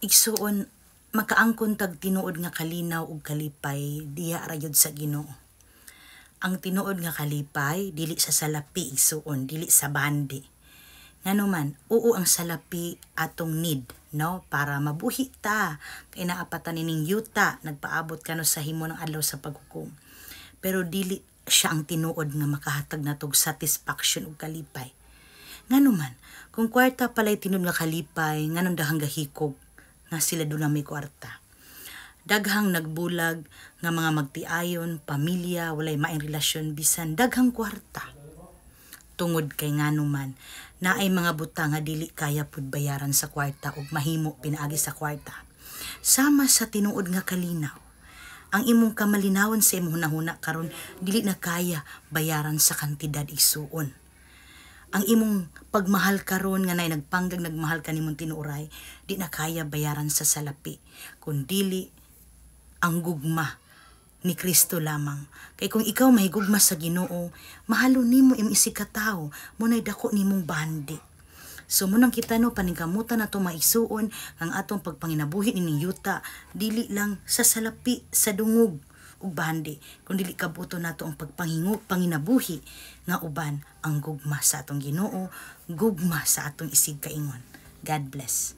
Igsuon, makaangkon tag tinuod nga kalinaw ug kalipay diha ra gyud sa Ginoo. Ang tinuod nga kalipay dili sa salapi, igsuon, dili sa bandi. Ngano man, oo, ang salapi atong need, no, para mabuhi ta kay naa pa ta nining yuta, nagpaabot kano sa himo ng adlaw sa paghukom. Pero dili siya ang tinuod nga makahatag natog satisfaction ug kalipay. Ngano man, kung kwarta pala'y tinuod nga kalipay, nganong daghang gahikog nga sila duna may kwarta? Daghang nagbulag nga mga magtiayon, pamilya, walay maayong relasyon bisan daghang kwarta. Tungod kay ngano man, naay mga butang nga dili kaya pud bayaran sa kwarta ug mahimo pinaagi sa kwarta. Sama sa tinuod nga kalinaw. Ang imong kamalinawon sa imong hunahuna karon dili na kaya bayaran sa kantidad, igsuon. Ang imong pagmahal karon nga nay nagpanggag nagmahal ka nimong tinuoray, di na kaya bayaran sa salapi, kun dili ang gugma ni Kristo lamang. Kay kung ikaw mahigugma sa Ginoo, mahalon nimo imong isig katawo, mao nay dako nimong bandi. So mao nang kita, no, paningkamutan nato, maigsuon, ang atong pagpanginabuhi nining yuta dili lang sa salapi, sa dungog ug bandi, kun dili kabuto nato ang pagpangingu panginabuhi nga uban ang gugma sa atong Ginoo, gugma sa atong isig kaingon. God bless.